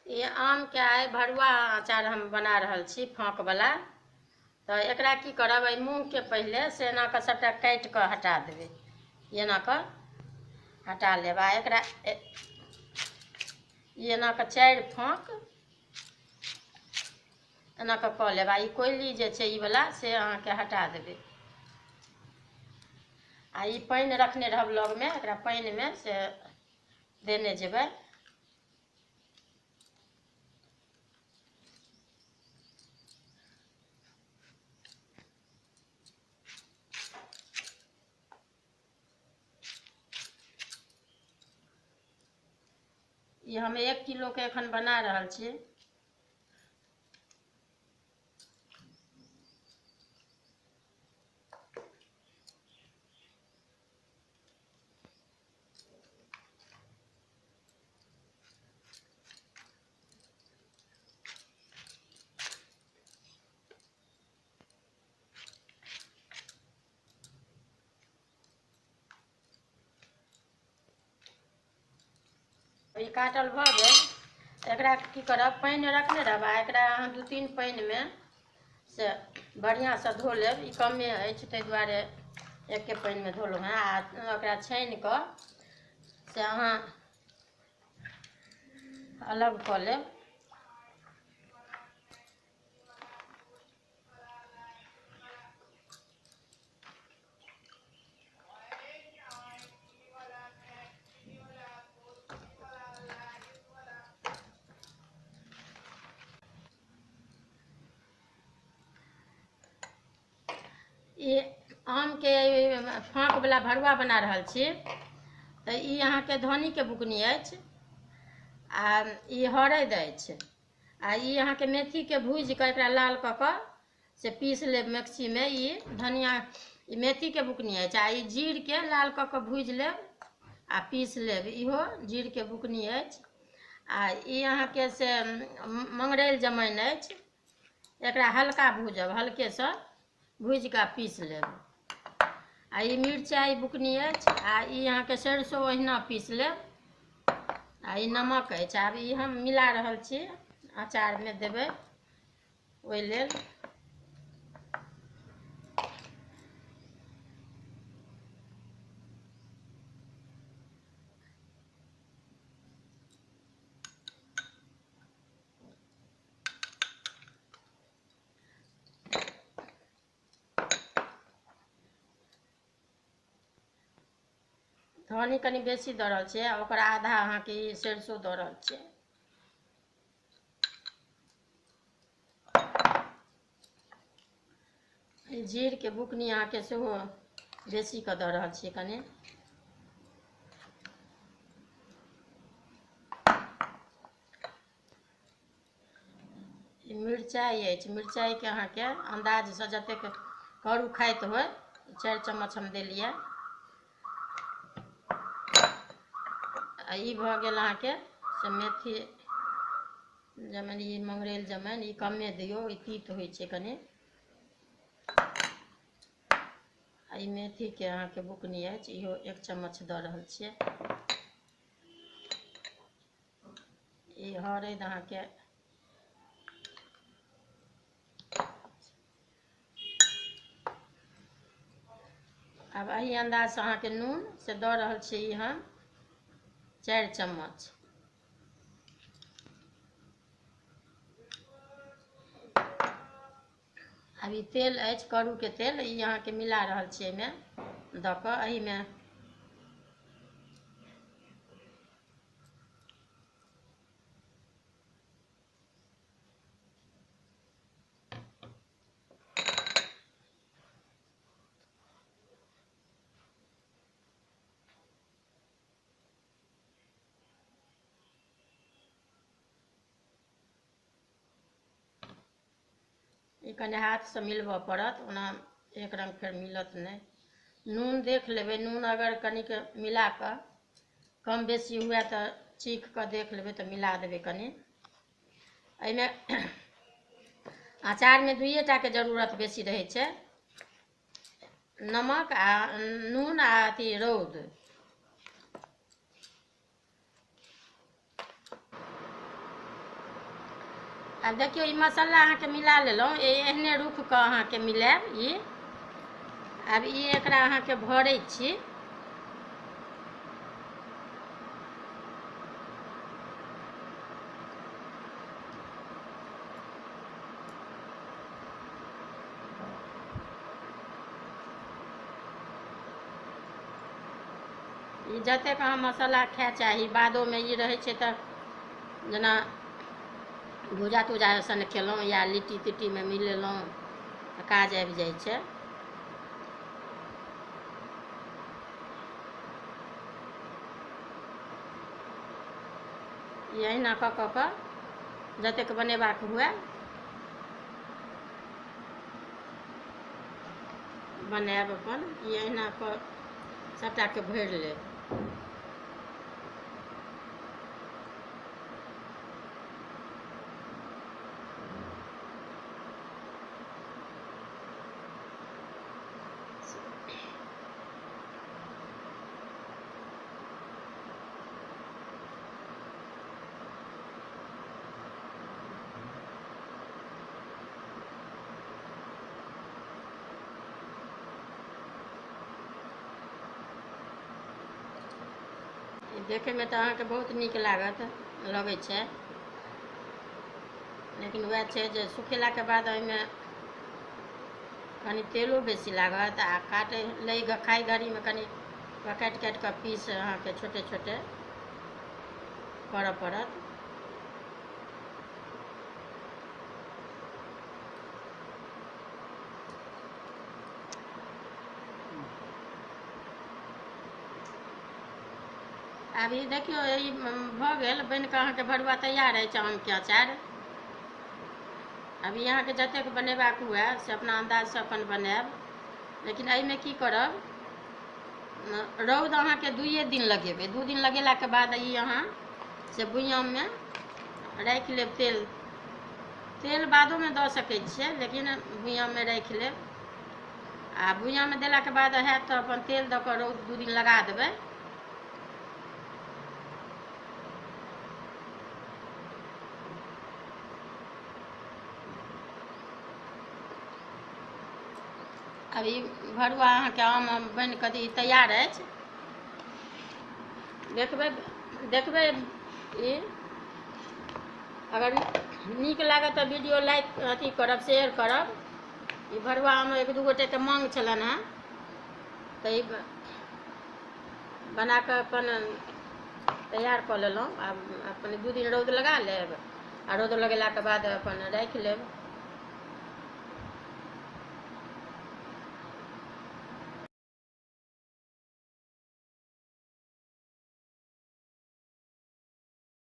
ये आम के आइ भरुआ अचार हम बना रहल छी फाँक वाला। तो एकरा की करब, एहि मुँह के पहले से एना कऽ सबटा काटि कऽ हटा देबै, एना कऽ हटा लेब। आ एकरा एना कऽ चारि फाँक एना कऽ कऽ लेब। आ ई कोयली जे छै ई वाला से अहाँके हटा देबै। आ ई पानि रखने रहब लगमे, एकरा पानिमे से देने जेबै। ई हम 1 किलो के एखन बना रहल छी। ई काटल भऽ गेल। एकरा की करब, पानि रखने रहब आ एकरा अहाँ 2-3 पानिमे से बढ़िआँसँ धो लेब। ई कमे अछि ताहि दुआरे एके पानिमे धोलहुँ हेँ। आ ओकरा छानि कऽ से अहाँ अलग कऽ लेब। ई आमके फाँक वाला भरुआ बना रहल छी। तऽ ई अहाँके धनीके बुकनी अछि आ ई हरदि अछि आ ई अहाँके मेथीके भूजि कऽ एकरा लाल कऽ कऽ से पीस लेब मिक्सीमे। ई धनिया ई मेथीके बुकनी अछि आ ई जीरके लाल कऽ कऽ भूजि लेब आ पीस लेब, इहो जीरके बुकनी अछि। आ ई अहाँके से मंगरैल जमाइन अछि, एकरा हल्का भूजब, हल्केसँ भूजि कऽ पीस लेब। आ ई मिरचाइ बुकनी अछि आ ई अहाँके सरिसो ओहिना पीस लेब आ ई नमक अछि। आब ई हम मिला रहल छी, अचारमे देबै ओहि लेल। धनी कनि बेसी दऽ रहल छियै, ओकर आधा अहाँके ई सरिसो दऽ रहल छियै। जीरके बुकनी अहाँके सेहो बेसी कऽ दऽ रहल छियै कनि। ई मिरचाइ अछि, मिरचाइके अहाँके अन्दाजसँ जतेक करू खाइत होइ, 4 चम्मच हम देलियै। आ ई भऽ गेल अहाँके से मेथी जमाइन, ई मंगरैल जमाइन, ई कमे दियौ, ई तीत होइ छै कनि। आ ई मेथीके अहाँके बुकनी अछि, इहो 1 चम्मच दऽ रहल छियै। ई हरदि अहाँके आब एहि अन्दाजसँ अहाँके नून से दऽ रहल छियै ई हम 4 चम्मच। आब ई तेल अछि करूके तेल, ई अहाँके मिला रहल छियै एहिमे दऽ कऽ। एहिमे ई कनि हाथसँ मिलबऽ पड़त, ओना एक रङ्ग फेर मिलत नहि। नून देख लेबै, नून अगर कनिक मिला कऽ कम बेसी हुए तऽ चीख कऽ देख लेबै तऽ मिला देबै कनि। एहिमे अचारमे 2 टाके जरूरत बेसी रहै छै, नमक आ नून आ अथी रौद। आब देखियौ ई मसाला अहाँके मिला लेलहुँ, एहने रुख कऽ अहाँके मिलायब ई। आब ई एकरा अहाँके भरै छी। ई जतेक अहाँ मसाला खाय चाही, बादोमे ई रहै छै तऽ जेना भुजा तुजा सन खेलहुँ या लिट्टी तिट्टीमे मिलेलहुँ तऽ काज आबि जाइ छै। ई अहिना कऽ कऽ कऽ जतेक बनेबाक हुए बनायब अपन। ई अहिना कऽ सबटाके भरि लेब। देखैमे तऽ अहाँके बहुत नीक लागत लगै छै, लेकिन वएह छै जे सुखेलाके बाद ओहिमे कनि तेलो बेसी लागत आ काटै लै खाइ घड़ीमे कनि काटि काटि कऽ पीस अहाँके छोटे छोटे करऽ पड़त। आब ई देखियौ ई भऽ गेल बनि कऽ अहाँके भरुआ तैयार अछि आमके अचार। आब ई अहाँके जतेक बनेबाक हुए से अपना अन्दाजसँ अपन बनायब, लेकिन एहिमे की करब, रौद अहाँके 2 दिन लगेबै। 2 दिन लगेलाके बाद ई अहाँ से बुइयाममे राखि लेब। तेल तेल बादोमे दऽ सकै छियै, लेकिन बुइयाममे राखि लेब। आ बुइयाममे देलाके बाद हैत तऽ अपन तेल दऽ कऽ रौद 2 दिन लगा देबै। अब ई भरुआ अहाँके आम बनि कऽ ई तैयार अछि। देखबै देखबै ई अगर नीक लागत तऽ वीडियो लाइक अथी करब, शेयर करब। ई भरुआ आम 1-2 गोटेके मांग छलनि हेँ तऽ ई बना कऽ अपन तैयार कऽ लेलहुँ। आब अपन 2 दिन रौद लगा लेब आ रौद लगेलाके बाद अपन राखि लेब।